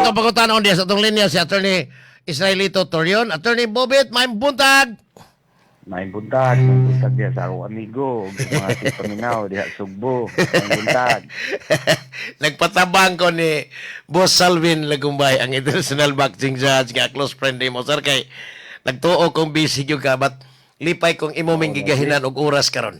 Atong pangutanon diya sa atong linya si Attorney Israelito Torion. Attorney Bobit, maayong buntag. Maayong buntag diha sa akong amigo, ug sa mga tipaminaw diha Sugbo. Maayong buntag. Nagpatabang ko ni Boss Salvin Lagumbay, ang international boxing judge nga close friend nimo, sir, kay nagtuo kong busy gyud ka, but lipay kong imo ming Oo, gigahinan og oras karon.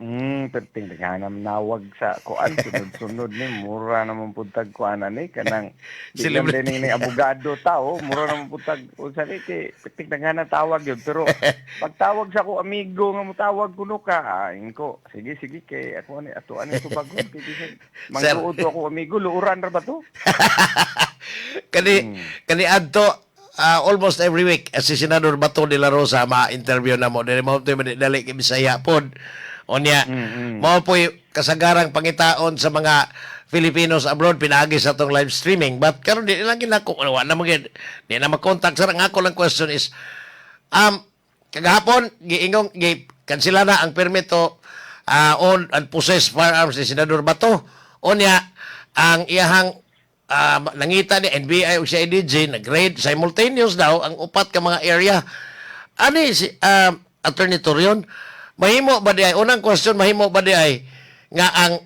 Perting daghanam nawag sa kuan, sunod-sunod ni mura naman pud tag kuan ani kanang di lang Celebrity. din ni abogado tao, mura naman pud tag unsa ni kay perting daghanam tawag yun, pero pagtawag sa ko amigo nga motawag kuno ka, ah, ko sige sige kay ako ani ato ani tubagon kay bisan Sir. mangluod to ako amigo, luuran ra ba to? Kani kani adto almost every week si Senador Bato de la Rosa ma-interview na mo dili mo to dali kay Bisaya pod. Unya mao po'y kasagarang pangitaon sa mga Filipinos abroad pinaagi sa atong live streaming, but karon di lang ginako, wala na magid di na makontak, sir. Ang ako lang question is kagahapon giingong gi kansela na ang permit to own and possess firearms ni Senador Bato. Unya ang iyahang nangita ni NBI o CIDG, nag-raid simultaneous daw ang upat ka mga area. Ani si Attorney Torion, mahimo ba di ay, unang question, mahimo ba di ay nga ang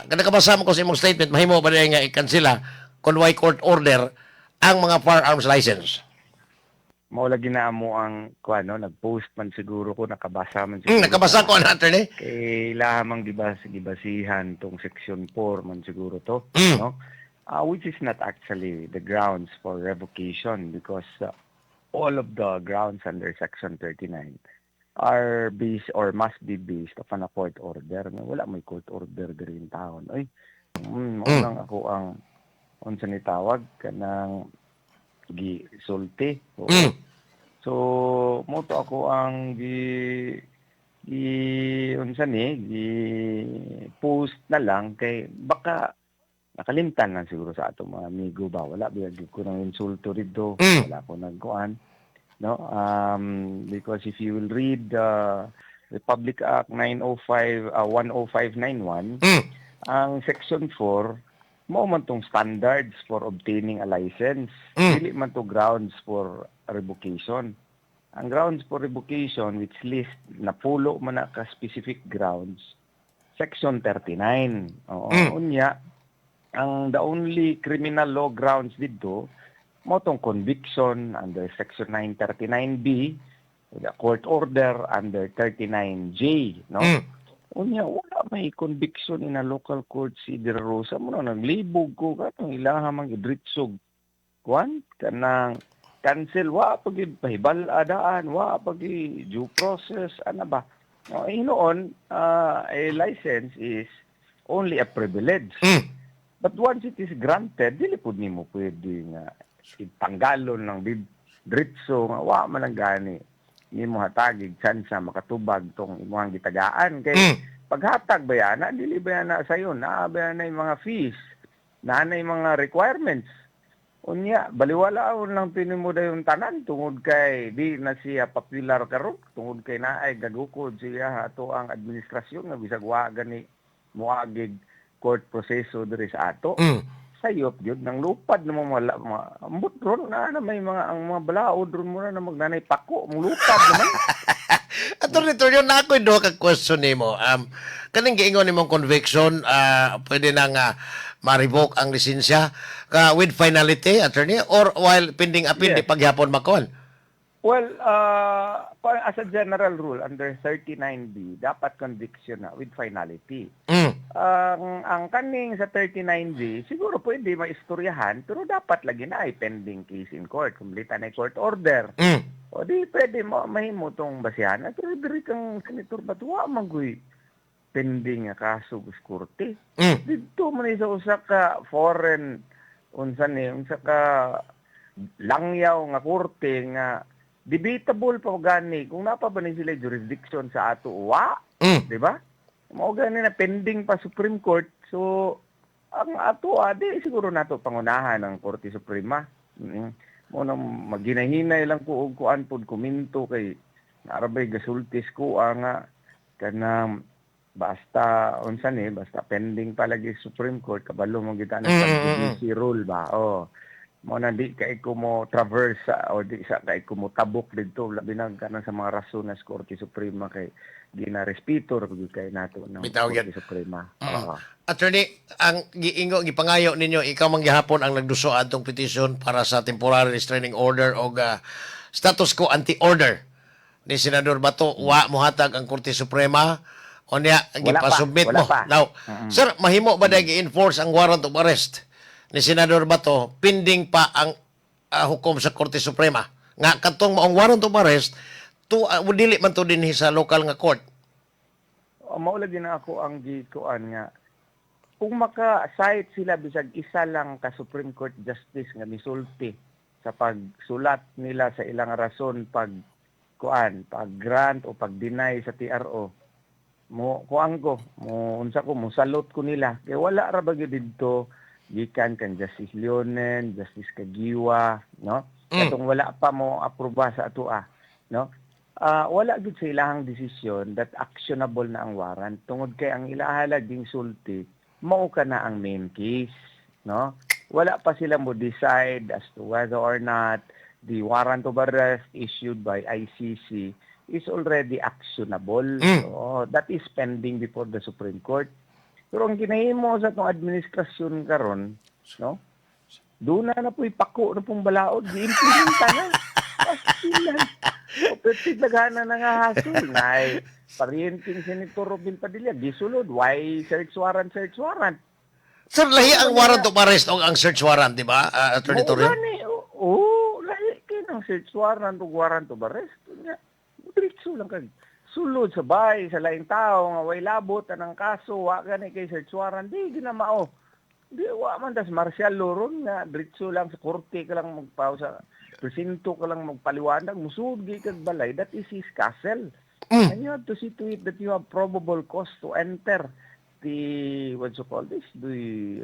kada kabasa mo ko sa imong statement, mahimo ba di ay nga i-cancela kung way court order ang mga firearms license? Mao lagi na mo ang kuan, no, nag-post man siguro ko, nakabasa man siguro. Nakabasa ko na, attorney. Kay lamang gibasihan tong section 4 man siguro to, no, which is not actually the grounds for revocation because all of the grounds under section 39 are based or must be based upon a court order. Nga wala may court order diri in town ay mao lang ako ang unsa ni tawag kanang gisulti. Oo. So, mo to ako ang gi gi unsa ni gi post na lang kay baka nakalimtan lang siguro sa atong mga amigo ba. Wala biya gyud ko nang insulto dito. Wala ko nagkuan, no, because if you will read the Republic Act 905 10591, ang section 4 mao man tong standards for obtaining a license, dili man to grounds for revocation. Ang grounds for revocation, which list napulo man na ka specific grounds, section 39. Oo. Unya ang the only criminal law grounds didto mao tong conviction under section 939B, the court order under 39J, no? Unya wala may conviction in a local court si De La Rosa mo na naglibog ko katong ilaha mang idritsog kuan kanang cancel, wa pag pahibal adaan, wa pag due process ana ba, no? Hinuon a license is only a privilege, but once it is granted, dili pud nimo pwede nga itanggalon ng bib dritso nga wa man ang gani nimo hatagig chance makatubag tong imong gitagaan kay paghatag ba yana, dili ba yana sayo naa ba yana yung mga fees, naa na yung mga requirements. Unya baliwalaon lang tinimo dayon tanan tungod kay di na siya popular karon, tungod kay naay gagukod siya ato ang administrasyon nga bisag wa gani moagig court proseso diri sa ato. Sayop gyud nang lupad na mga wala mga ambot ron na, na may mga ang mga balaod ron mo na magnanay pako lupad naman. Attorney Torion, na ako'y duha ka question nimo. Kaning giingon nimong conviction, pwede na nga ma-revoke ang lisensya ka with finality, attorney, or while pending appeal, di Yes. paghapon makuan? Well, as a general rule, under 39B, dapat conviction na with finality. Ang kaning sa 39G, siguro pwede maistoryahan, pero dapat lagi na ay pending case in court. Kumplita na court order. O di pwede mo mahimo tong basihan. Pero diri kang Senator Bato, wa man guy pending nga kaso sa korte. Dito man sa usa ka foreign unsa ni unsa ka langyaw nga korte nga debatable pa gani kung napa ba ni sila jurisdiction sa ato, wa, di ba? Mao gani na pending pa Supreme Court. So ang ato di siguro nato pangunahan ang Korte Suprema. Mo nang maginahinay lang ko og kuan pod komento kay naarabay gasultis ko nga kanang Basta unsa ni, basta pending pa lagi Supreme Court, kabalo mo kita ng sub rule ba. Oh. Mo na di kay ko mo traverse sa o di sa kay ko mo tabok didto, labi na kana sa mga rason na sa Korte Suprema kay ginarespeto ra gyud kay nato ng Bitaw Korte gyud. Suprema. Oo. Attorney, ang giingo gipangayo ninyo, ikaw man gihapon ang nagduso adtong petition para sa temporary restraining order o status quo ante order ni Senador Bato. Wa mohatag ang Korte Suprema. Unya Wala pa, gipasubmit wala mo. pa. Now, sir, mahimo ba mm i-enforce ang warrant of arrest ni Senador Bato pending pa ang hukom sa Korte Suprema? Nga katong maong warrant of arrest to dili man to dinhi sa local nga court. O, mao lagi na ako ang gikuan nga kung maka-cite sila bisag isa lang ka Supreme Court justice nga misulti sa pagsulat nila sa ilang rason pag kuan, pag grant o pag deny sa TRO, mo kuan ko, mo unsa ko, mo salute ko nila kay wala ra ba gyud didto gikan kan Justice Leonen, Justice Caguioa, no? Katong wala pa mo aproba sa atoa, no? Ah, wala gyud sa ilahang desisyon that actionable na ang warrant tungod kay ang ilaha laging sulti mao ka na ang main case, no? Wala pa sila mo decide as to whether or not the warrant of arrest issued by ICC is already actionable. So, that is pending before the Supreme Court. Pero ang ginahimo sa atong administrasyon karon, no? Doon na na po'y pako na pong balaod. Gi-implementa na. Pastilan. O, pertig lagana na nga hasol. Nay, parienting Senator Robin Padilla, gisulod. Why search warrant, search warrant? Sir, lahi ang warrant of arrest o ang search warrant, di ba, Attorney Mao Torre? gani, oo, lahi kay ng search warrant o warrant of arrest. Nya, diretso lang kag sulod sa bay sa laing tao nga way labot anang kaso, wa gani kay search warrant, di ginamao. Di wa man tas martial law ron nga diretso lang sa korte ka lang magpaw sa presinto ka lang magpaliwanag, musud gi kag balay, that is his castle. And you have to see to it that you have probable cause to enter the, what you call this, the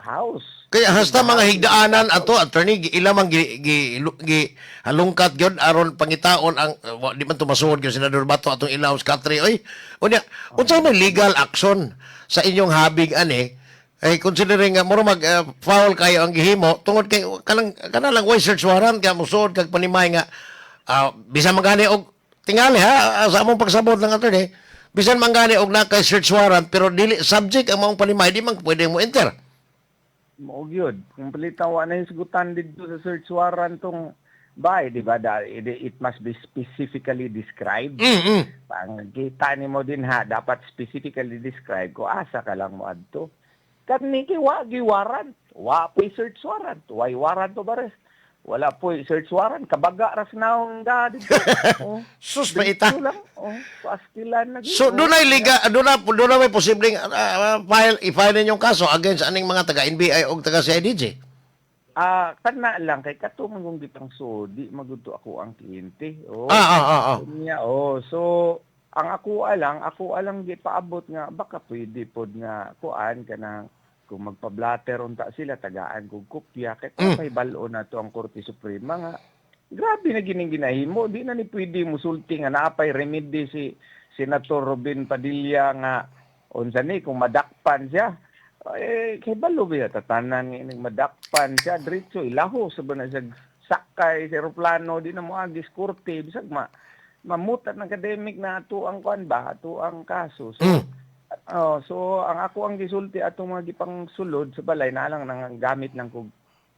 house. Kaya hasta mga higdaanan ato, attorney, ila man gi halungkat gyud aron pangitaon ang di man tumasuod gyud Senador Bato atong ilaw sa country oy. Unya, unsay may legal action sa inyong habig ani? Eh, considering nga mura mag foul kayo ang gihimo tungod kay kanang kana lang way search warrant ka musuod kag panimay nga bisan man gani og tingali ha, sa among pagsabot ng attorney, bisan man gani og naa kay search warrant pero dili subject ang maong panimay, di man pwede mo enter. Mao gyud. Kung palitan wa na hisgutan didto sa search warrant tong bay, di ba? It must be specifically described. Pang kita nimo din ha, dapat specifically describe ko asa ka lang mo adto. Kani kay wa gi warrant, wa po'y search warrant, way warrant of arrest. Wala po'y search warrant, kabaga ras naong da didto. Oh. Sus, maita. Diretso lang. Oh, pastilan na gyud. So doon ay liga, doon na may posibleng file i-file ninyong kaso against aning mga taga NBI o taga CIDG. Ah, kana lang kay kato man kung gitang so di magudto ako ang kliyente. Oh. Unya, oh. So ang ako alang gipaabot nga baka pwede pod nga kuan kanang kung magpa-blatter unta sila, tagaan kog kopya kay mm. bal-on na to ang Korte Suprema nga grabe na gining ginahimo. Di na ni pwede musulti nga naapay remedy si Senator Robin Padilla nga unsa ni kung madakpan siya, eh kay balo ba tatanan nga ining madakpan siya, diretso ilaho sa ba na siya sakay sa eroplano, di na mo agis korte bisag ma mamutat ng academic na ato ang kuan ba, ato ang kaso. So oh, so ang ako ang gisulti atong mga gipang sulod sa balay na lang nang gamit lang kog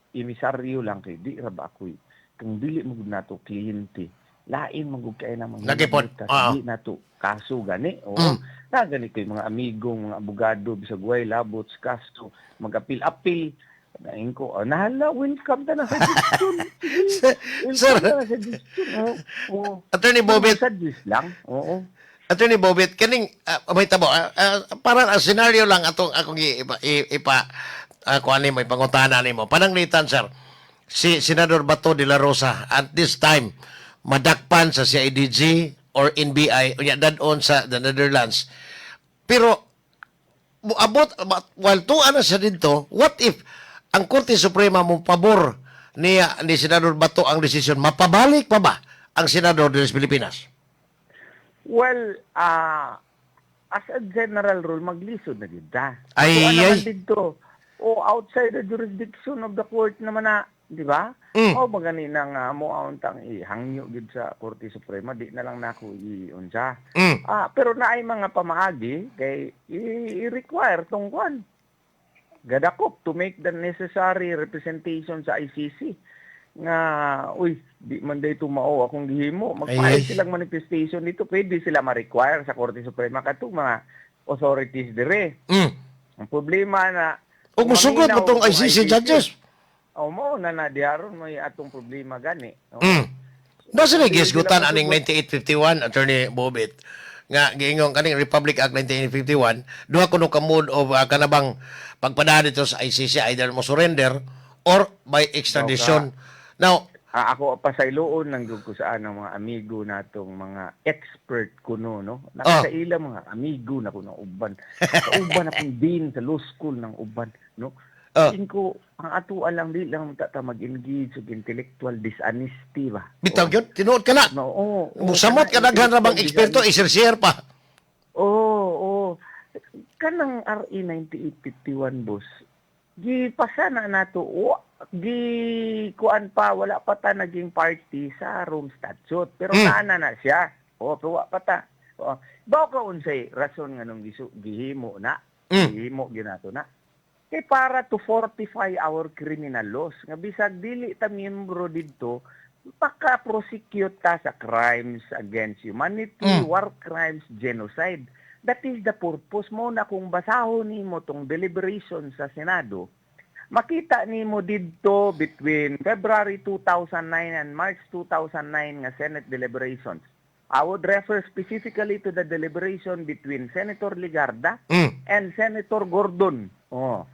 emisaryo lang kay di ra ba ako'y kung dili mo gud nato kliyente, lain man gud kay na mga Lagi pod. Di nato kaso gani, oo. Na gani kay mga amigo, mga abogado, bisag way labot sa kaso, mag-apil-apil. Naing ko, oh, nahala, welcome ta na sa suggestion. Sige, welcome Sir. ta na sa suggestion. Oo. Oo. Attorney Bobit, Suggest lang. Oo. Attorney Bobit, kaning may tabo, parang ang scenario lang atong akong ipa kuan nimo, ipangutana nimo. Pananglitan, sir, si Senador Bato de la Rosa at this time madakpan sa CIDG or NBI unya dad-on sa the Netherlands. Pero muabot while tuan na siya didto, what if ang Korte Suprema mo pabor niya ni Senador Bato ang desisyon, mapabalik pa ba ang senador de las Pilipinas? Well, As a general rule, maglisod na gyud ta. Ay, Kuan naman ay. Didto. O outside the jurisdiction of the court naman na, di ba? O magani na nga mo tang ihangyo gyud sa Korte Suprema, di na lang nako iunsa. Ah, pero naay mga pamaagi kay i-require tong kwan, gadakop to make the necessary representation sa ICC nga, "Uy, di man day mao akong gihimo." Ay, Mag-file ay. Silang manifestation dito, pwede sila ma-require sa Korte Suprema katong mga authorities dire. Ang problema na O musugot mo maminaw tong tong ICC judges. O mo na na diharon may atong problema gani. O, Nasa na Hindi gisgutan sila aning musugot. 9851, Attorney Bobit, nga giingon kaning Republic Act 1951, duha kuno ka mode of kanabang pagpadala dito sa ICC, either mo surrender or by extradition. Now, Ah, ako pasayloon lang gyud ko sa anang mga amigo natong mga expert kuno, no. Nasa ila mga amigo na kuno uban. Kauban akong dean sa law school ng uban, no. Ko ang ato lang, di lang ta, ta mag-engage og intellectual dishonesty ba. Bitaw gyud, tinuod ka na. No, oo, Musamot ka kana daghan ra bang intellectual eksperto isir-share pa. Oo. Kanang RA 9851, boss. Gipasa na nato o gi kuan pa, wala pa ta naging party sa Rome Statute. Pero naa na na siya. Oo, pero wa pa ta. Oo. Bawo ka unsay rason nga nung gihimo na. Gihimo ginato na. Kay para to fortify our criminal laws nga bisag dili ta miyembro didto, maka-prosecute ta sa crimes against humanity, war crimes, genocide. That is the purpose mo na kung basahon nimo tong deliberation sa Senado, makita nimo didto between February 2009 and March 2009 nga Senate deliberations. I would refer specifically to the deliberation between Senator Legarda and Senator Gordon. Oh.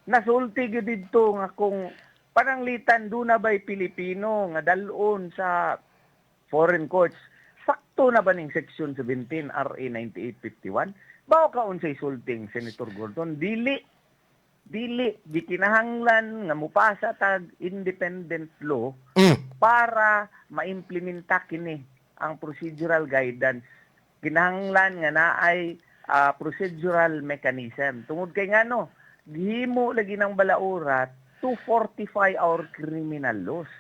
Nasulti gyud didto nga kung pananglitan duna ba'y Pilipino nga dalon sa foreign courts, sakto na ba ning Section 17 RA 9851? Bawo ka unsay sulting Senator Gordon? Dili, dili gikinahanglan nga mupasa tag independent law para maimplementa kini ang procedural guidance. Kinahanglan nga naay procedural mechanism. Tungod kay ngano, gihimo lagi ng balaura to fortify our criminal laws.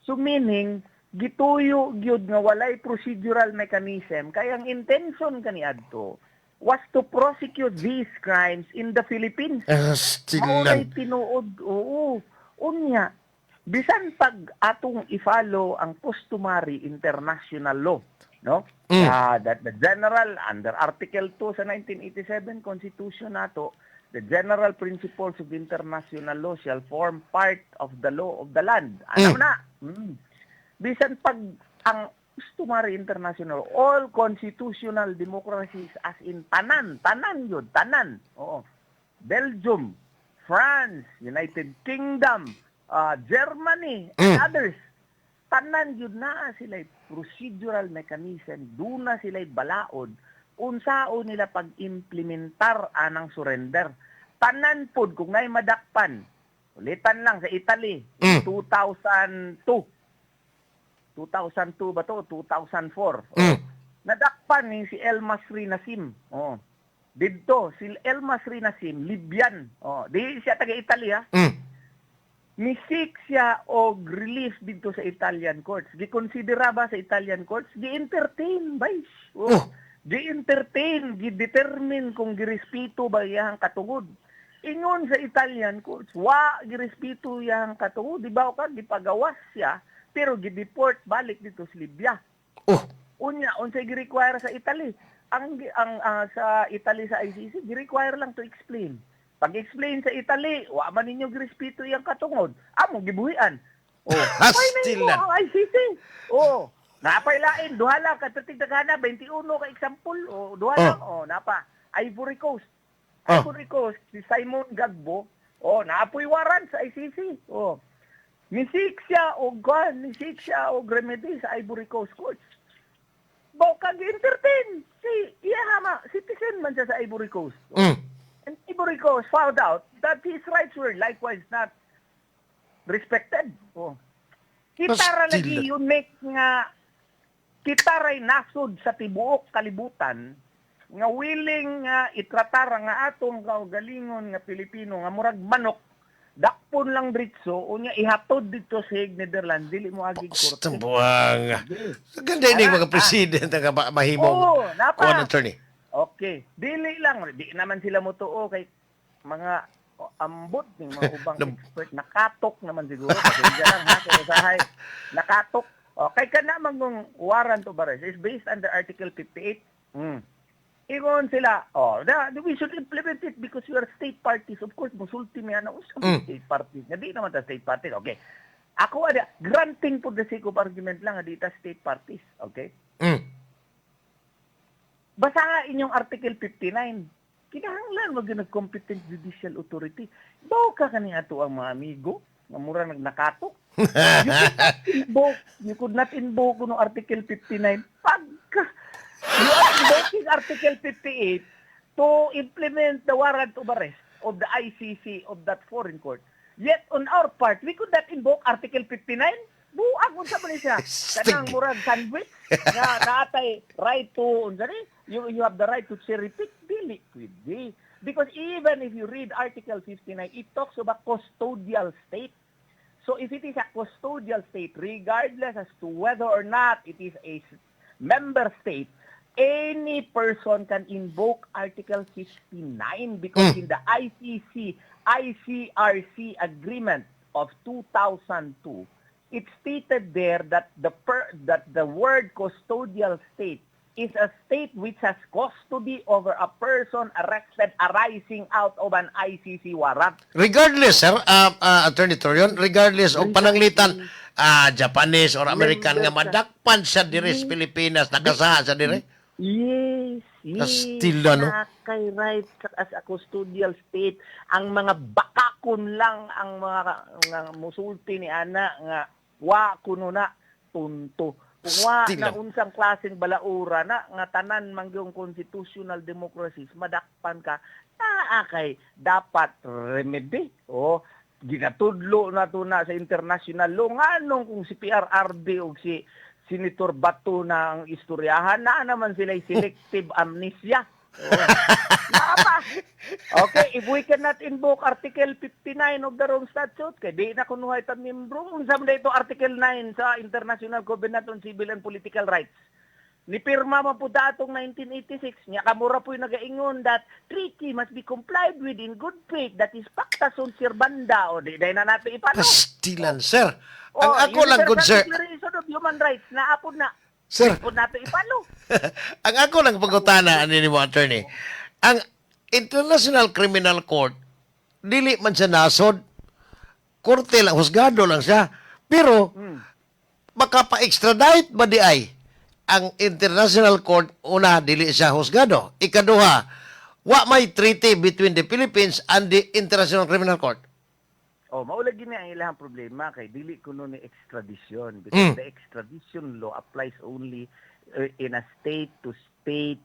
So meaning, gituyo gyud nga walay procedural mechanism kay ang intention kaniadto was to prosecute these crimes in the Philippines. Astilan. Mao'y tinuod, oo. Unya, bisan pag atong i-follow ang customary international law, no? That the general under Article 2 sa 1987 Constitution nato, the general principles of international law shall form part of the law of the land. Ano na? Bisan pag ang customary international, all constitutional democracies, as in tanan, tanan yun, tanan. Oo. Belgium, France, United Kingdom, Germany, and others. Tanan yun na sila procedural mechanism, duna sila balaod, unsao nila pag-implementar anang surrender. Tanan pod kung naay madakpan, ulitan lang sa Italy, 2002. 2002 ba to? 2004. Nadakpan ni si El Masri Nasim. Oh. Didto, si El Masri Nasim, Libyan. Oh, di siya taga Italy ha. Ni-seek siya og relief didto sa Italian courts. Gikonsidera ba sa Italian courts? Gi-entertain ba? Oh. Oh. Gi-entertain, gi-determine kung girespeto ba iyang katungod. Ingon sa Italian courts, wa girespeto iyang katungod. Di ba ka gipagawas siya pero gi-deport balik didto sa Libya. Unya, unsay gi-require sa Italy? Ang sa Italy sa ICC, gi-require lang to explain. Pag-explain sa Italy, wa man ninyo girespeto iyang katungod. Amo gibuhian. Oh, Astilan. mo ang ICC. Oh, napay lain, duha lang ka daghan na 21 ka example. Oh, duha lang. Oh, napa. Ivory Coast. Ivory Coast, si Simon Gbagbo. Oh, naapoy warrant sa ICC. Oh. Ni-seek siya og kuan, ni-seek siya og remedy sa Ivory Coast courts. Bawo kag entertain si iya ma citizen man siya sa Ivory Coast. And Ivory Coast found out that his rights were likewise not respected. Oh. Kita ra lagi Bastila. unique nga kita ray nasod sa tibuok kalibutan. Nga willing nga itratar nga atong kaugalingon nga Pilipino nga murag manok, dakpon lang dritso, unya ihatod dito sa Hague, Netherlands, dili mo agig korte. Buang. Ganda ini mga president nga mahimong Oo, napa. kuan, attorney. Okay. Dili lang. Di naman sila motuo kay mga ambot ng mga ubang expert. Nakatok naman siguro. Pasensya lang ha. Kung usahay. Nakatok. Okay ka naman kung warrant of arrest is based under Article 58. Ingon sila, oh, we should implement it because we are state parties. Of course, musulti mi ana usang state parties. Nga di naman ta state parties. Okay. Ako ada granting for the sake of argument lang di ta state parties. Okay? Basta nga inyong Article 59. Kinahanglan wag yung competent judicial authority. Baw ka kani ato ang mga amigo nga mura nagnakatok. You could not invoke no Article 59. Pagka you are invoking Article 58 to implement the warrant of arrest of the ICC of that foreign court. Yet on our part, we could not invoke Article 59. Buang unsa man ni siya? Kanang murag sandwich nga naatay right to unsa ni? You have the right to cherry pick, dili pwede. Because even if you read Article 59, it talks about custodial state. So if it is a custodial state, regardless as to whether or not it is a member state, any person can invoke Article 59 because in the ICC ICRC agreement of 2002, it stated there that the word "custodial state" is a state which has custody over a person arrested arising out of an ICC warrant. Regardless, sir, Attorney Torion, regardless og pananglitan Japanese or American nga madakpan siya diri sa Pilipinas, nakasaha siya diri. Yes. Kastila, no? Nakay right as a custodial state. Ang mga bakakon lang ang mga nga musulti ni ana nga wa kuno na tunto. Kung wa Kastila. Na unsang klaseng balaura na nga tanan man gyung constitutional democracies madakpan ka, naa kay dapat remedy. O ginatudlo na to na sa international law, nganong kung si PRRD o si Senator Bato na ang istoryahan, naa naman sila selective amnesia. Oo. Naa pa. Okay, if we cannot invoke Article 59 of the Rome Statute, kay di na kunuhay ta membro, unsa man ito Article 9 sa International Covenant on Civil and Political Rights? Nipirma man po atong 1986 nya kamura po'y nagaingon that treaty must be complied with in good faith, that is pacta sunt servanda, o di na natin ipano. Pastilan, sir. Ang Oh, ako lang good, Universal sir. Declaration of Human Rights naapod na. Sir. Di po nato ipalo. Ang ako lang pangutana ani nimo, attorney. Ang International Criminal Court dili man siya nasod. Korte lang, husgado lang siya. Pero makapa-extradite ba di ay ang International Court? Una, dili siya husgado. Ikaduha, wa may treaty between the Philippines and the International Criminal Court. Oh, mao lagi ni ang ilang problema kay dili kuno ni extradition because the extradition law applies only in a state to state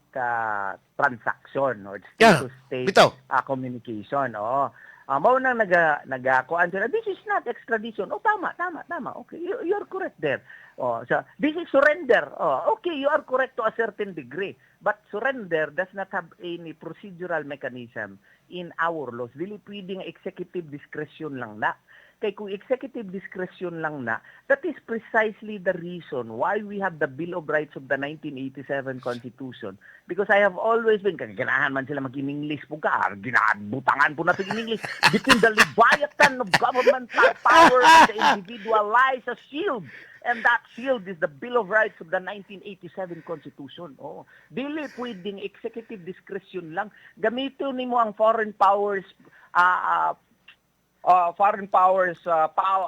transaction or state to state bitaw. Communication. Oo. Mao nang naga kuan sila. This is not extradition. Oh, tama, tama, tama. Okay, you're correct there. Oh, so this is surrender. Oh, okay, you are correct to a certain degree. But surrender does not have any procedural mechanism in our laws. Dili pwedeng executive discretion lang na. Kay kung executive discretion lang na, that is precisely the reason why we have the Bill of Rights of the 1987 Constitution. Because I have always been, kaya ganahan man sila mag-in-English po ka, ginabutangan po natin in English, between the leviathan of government power and the individual lies a shield. And that shield is the Bill of Rights of the 1987 Constitution. Oh, dili pwedeng executive discretion lang. Gamitin nimo ang foreign powers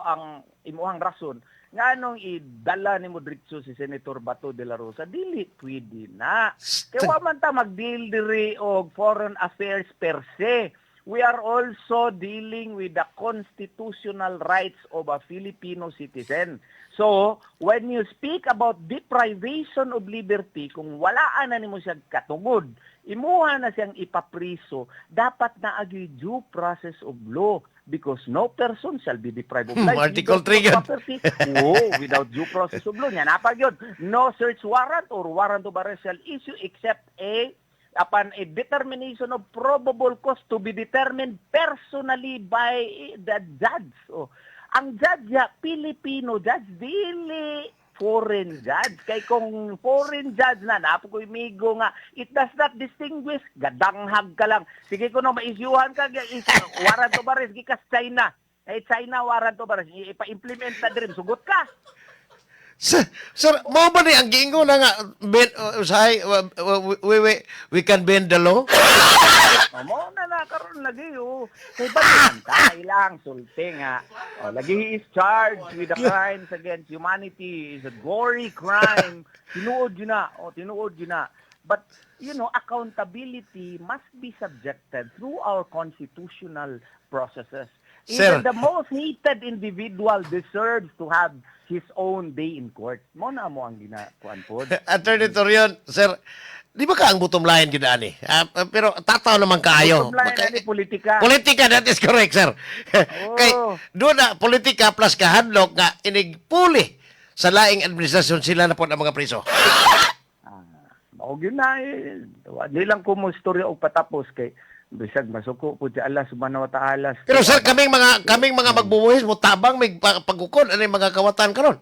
ang imuhang rason nganong idala nimo diretso si Senator Bato de la Rosa, dili pwede na. Kay wa man ta mag-deal diri og foreign affairs per se. We are also dealing with the constitutional rights of a Filipino citizen. So, when you speak about deprivation of liberty, kung wala na nimo siya katungod, imuha na siyang ipapriso, dapat naa gyud due process of law because no person shall be deprived of life, Article liberty, 3 or yun. property. Oh, without due process of law. Nya napa gyud. No search warrant or warrant of arrest shall issue except a Upon a determination of probable cause to be determined personally by the judge. Oh. Ang judge ya, Filipino judge, dili foreign judge. Kay kung foreign judge na, naa po ko'y migo nga, it does not distinguish, gadanghag ka lang. Sige ko no, maisyuhan ka, is, warrant of arrest, gikas China. Eh, China warrant of arrest, ipa-implement na din, sugot ka. Sir, sir, mao ba ni ang giingon na nga ben, usahay, we can bend the law? O, mo na na karon lagi, oh. Kay ba ta ilang sulti nga. Oh, lagi he is charged with the crimes against humanity, is a gory crime. Tinuod yun na. Oh, tinuod yun na. But accountability must be subjected through our constitutional processes. Sir. Even the most hated individual deserves to have his own day in court. Mo na mo ang ginakuan pod. Attorney Torion, sir, di ba ka ang bottom line gyud ani? Ah, pero tataw naman kaayo. Bottom line ani politika. Politika, that is correct, sir. Oo. Kay doon na politika plus kahadlok nga inig puli sa laing administrasyon, sila na po ang mga priso. Ah, mao gyud na eh. Di lang ko mo istorya og patapos kay bisag masuko po si Allah subhanahu wa ta'ala. Pero sir, kaming mga magbubuhis mo tabang may pagukod ano yung mga kawatan karon.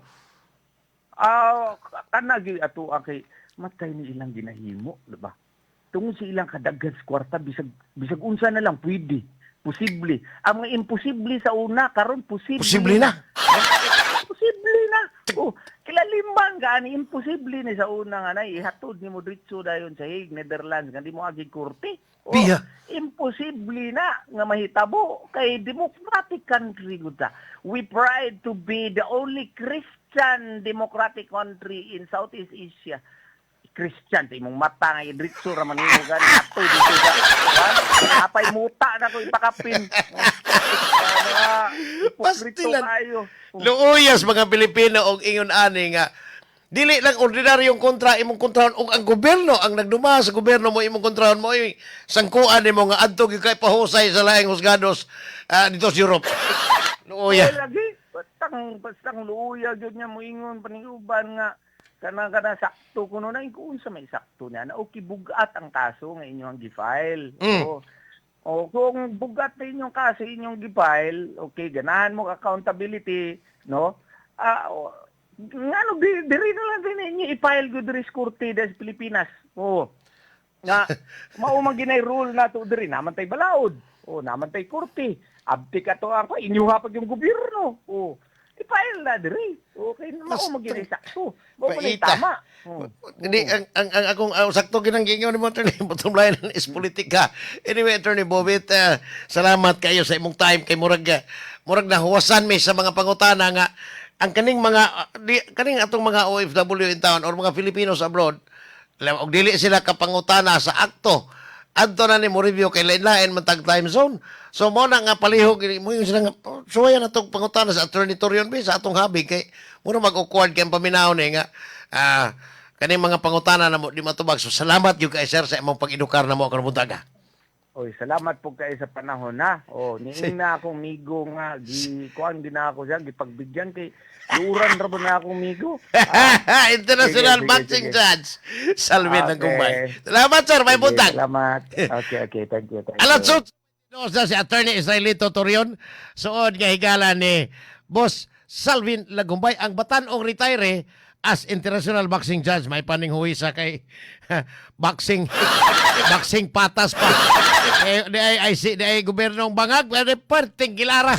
Ah, kana gyud ato ang kay matay ni ilang ginahimo, di ba? Tungod sa ilang kadaghan sa kwarta, bisag bisag unsa na lang pwede. Posible. Ang mga imposible sa una karon, posible. Posible na. Posible na. Oh, kilaliman gani, imposible ni sa una nga na ihatod nimo diretso dayon sa Hague, Netherlands, nga di mo agi korte. Oh, Biya. imposible na nga mahitabo kay democratic country gud ta. We pride to be the only Christian democratic country in Southeast Asia. Christian sa imong mata nga diretso ra man nimo gani ato dito sa apay muta na ko ipakapin. Oh, hipokrito Pastilan. kayo. Luuyas mga Pilipino og ingon ani nga dili lang ordinaryong kontra imong kontrahon og ang gobyerno ang nagduma sa gobyerno mo imong kontrahon mo ay sangkuan nimo nga adto gyud kay pahusay sa laing husgados dito sa Europe. Luuya. Ay, lagi. Bastang luuya gyud niya moingon paninguban nga kanang kana sakto kuno na kung unsa may sakto niya na, okay, bugat ang kaso nga inyong gi-file. O, o kung bugat na inyong kaso inyong gi-file, okay, ganahan mo accountability, no? Ah, o, ngano di diri na lang din inyo i-file gyud diri sa korte diri sa Pilipinas. Oh. Nga mao man ginay rule na to diri, naman tay balaod. Oh, naman tay korte. Abtik ato ang inyuha pag yung gobyerno. Oh. I-file na diri. Okay, mao man ginay sakto. Mao man Paita. tama. Oh. Hindi ang akong sakto ginang giingon nimo, Attorney, bottom line is politika. Anyway, Attorney Bobit, salamat kayo sa imong time kay murag nahuwasan mi sa mga pangutana nga ang kaning mga kaning atong mga OFW in town or mga Filipinos abroad og dili sila kapangutana sa akto adto na ni mo review kay lain-lain man tag time zone. So mo na nga palihog mo yung sila nga, oh, suwayan na tong pangutana sa Attorney Torion B sa atong habi kay mura mag-awkward kay ang paminaw ni nga kaning mga pangutana na mo di matubag. So salamat gyud kay sir sa imong pag-edukar na mo karon buntaga. Oy, salamat po kayo sa panahon na. Oh, niing na akong migo nga gi kuan din na ako siya gipagbigyan kay luran ra ba na akong migo. International Sige, sige, boxing sige. judge Salvin Lagumbay. Salamat, sir, may Sige, buntag. salamat. Okay. Thank you. Thank Alas you. 8 na si Attorney Israelito Torion. Suod nga higala ni Boss Salvin Lagumbay, ang batan-ong retire as international boxing judge. May paning huwisa kay boxing boxing patas pa. Eh, di ay, ay, si, di ay gobyernong bangag, di perting gilara.